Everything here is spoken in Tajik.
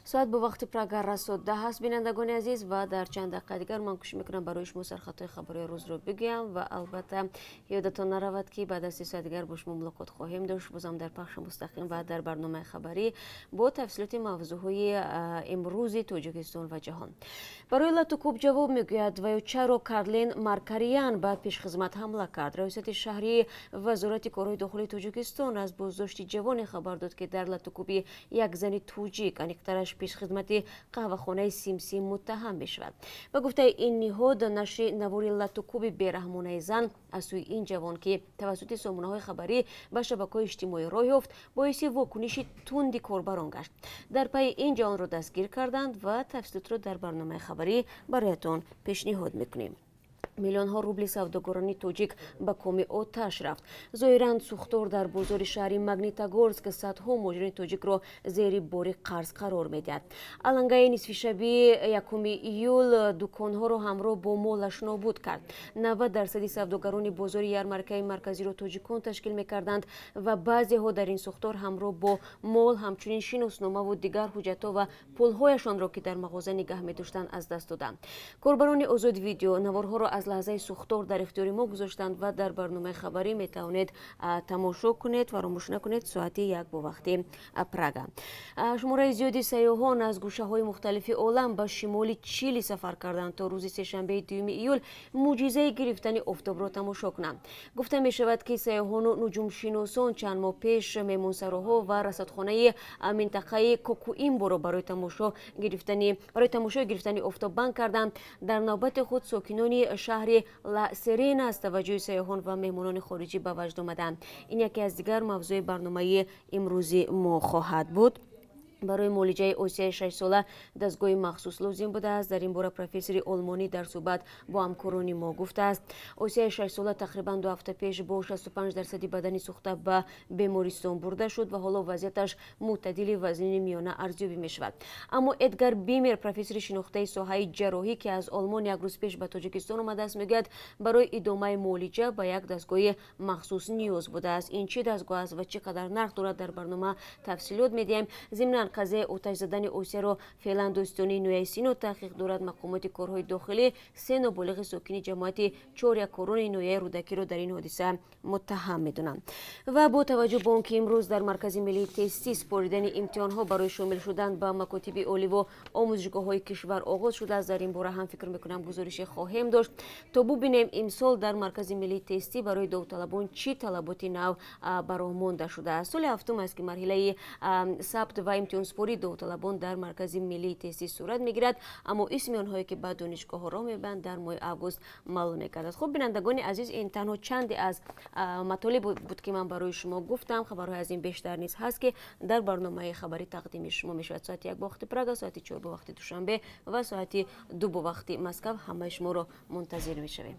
Соат бо вақти Прага расо 10 аст, бинандагони азиз, ва дар чанд дақиқа дигар ман кӯшиш мекунам, барои шумо сархатҳои хабарии рӯзро бигӯям. Ва албатта, ёдатон наравад, ки баъд аз 3 соат дигар бо шумо мулоқот хоҳем дошт, бозам дар пахши мустақим ва дар барномаи хабарӣ бо тафсилоти мавзӯъҳои имрӯзи Тоҷикистон ва ҷаҳон. Барои латукӯб ҷавоб мегӯяд ва ё чаро Карлен Маркарян ба пешхизмат ҳамла кард? Раёсати шаҳрии Вазорати корҳои дохилии Тоҷикистон аз боздошти ҷавоне хабар дод, ки дар латукӯби як зани тоҷик, аниқтараш пешхизмати қаҳвахонаи Симсим, муттаҳам мешавад. Ба гуфтаи ин ниҳод, нашри навори латукӯби бераҳмонаи зан аз сӯи ин ҷавон, ки тавассути сомонаҳои хабарӣ ба шабакаҳои иҷтимоӣ роҳ ёфт, боиси вокуниши тунди корбарон гашт. Дар пайи ин ҷавонро дастгир карданд ва тафсилотро дар барномаи хабарӣ бароятон пешниҳод мекунем. Миллионҳо рубли савдогарони тоҷик ба коми оташ рафт. Зоҳиран, сӯхтор дар бозори шаҳри Магнитогорск садҳо муҳоҷирони тоҷикро зери бори қарз қарор медиҳад. Алангаи нисфишабии 1 июл дуконҳоро ҳамроҳ бо молаш нобуд кард. 90 дарсади савдогарони бозори ярмаркаи марказиро тоҷикон ташкил мекарданд ва баъзеҳо дар ин сӯхтор ҳамроҳ бо мол ҳамчунин шиносномаву дигар ҳуҷҷатҳо ва пулҳояшонро, ки дар мағоза нигаҳ медоштанд, аз даст доданд. Корбарони Озод Видео наворҳоро аз лаҳзаи сӯхтор дар ихтиёри мо гузоштанд ва дар барномаи хабарӣ метавонед тамошо кунед. Фаромӯш накунед, соати 1 бо вақти Прага. Шумораи зиёди сайёҳон аз гӯшаҳои мухталифи олам ба шимоли Чили сафар карданд, то рӯзи сешанбеи 2 июл мӯъҷизаи гирифтани офтобро тамошо кунанд. Гуфта мешавад, ки сайёҳону нуҷумшиносон чанд моҳ пеш меҳмонсароҳо ва расадхонаи минтақаи Кокуимборо барои тамошои гирифтани офтоб банд карданд. Дар навбати худ, сокинони шаҳри Ла Серена аз таваҷҷӯҳи сайёҳон ва меҳмонони хориҷӣ ба ваҷд омаданд. Ин яке аз дигар мавзӯи барномаи имрӯзи мо хоҳад буд. Барои муолиҷаи Осияи 6-сола дастгоҳи махсус лозим будааст. Дар ин бора профессори олмонӣ дар суҳбат бо ҳамкорони мо гуфтааст. Осияи 6-сола тақрибан 2 ҳафта пеш бо 65 дарсади бадани сӯхта ба бемористон бурда шуд ва ҳоло вазъияташ мӯътадили вазнини миёна арзёбӣ мешавад. Аммо Эдгар Бимер, профессори шинохтаи соҳаи ҷарроҳӣ, ки аз Олмон як рӯз пеш ба Тоҷикистон омадааст, мегӯяд, барои идомаи муолиҷа ба як дастгоҳи махсус ниёз будааст. Ин чӣ дастгоҳ аст ва чӣ қадар нарх дорад, дар барнома тафсилот медиҳем. Зимнан, қазияи оташ задани Осияро феълан додситонии ноҳияи Сино таҳқиқ дорад. Мақомоти корҳои дохилӣ се ноболиғи сокини ҷамоати Чоряккорони ноҳияи Рӯдакиро дар ин ҳодиса муттаҳам медонанд. Ва бо таваҷҷӯҳ ба он ки имрӯз дар Маркази миллии тестӣ супоридани имтиҳонҳо барои шомил шудан ба макотиби оливу омӯзишгоҳҳои кишвар оғоз шудааст, дар ин бора ҳам, фикр мекунам, гузорише хоҳем дошт, то бубинем, имсол дар Маркази миллии тестӣ барои довталабон чӣ талаботи нав ба роҳ монда шудааст. Соли ҳафтум аст, ки марҳилаи сабт ва имтиҳонсупории довталабон дар Маркази миллии тестӣ сурат мегирад, аммо исми онҳое, ки ба донишгоҳҳо роҳ меёбанд, дар моҳи август маълум мегардад. Хуб, бинандагони азиз, ин танҳо чанде аз матолиб буд, ки ман барои шумо гуфтам. Хабарҳои аз ин бештар низ ҳаст, ки дар барномаи хабарӣ тақдими шумо мешавад. Соати 1 бо вақти Прага, соати 4 бо вақти Душанбе ва соати 2 бо вақти Москав ҳамаи шуморо мунтазир мешавем.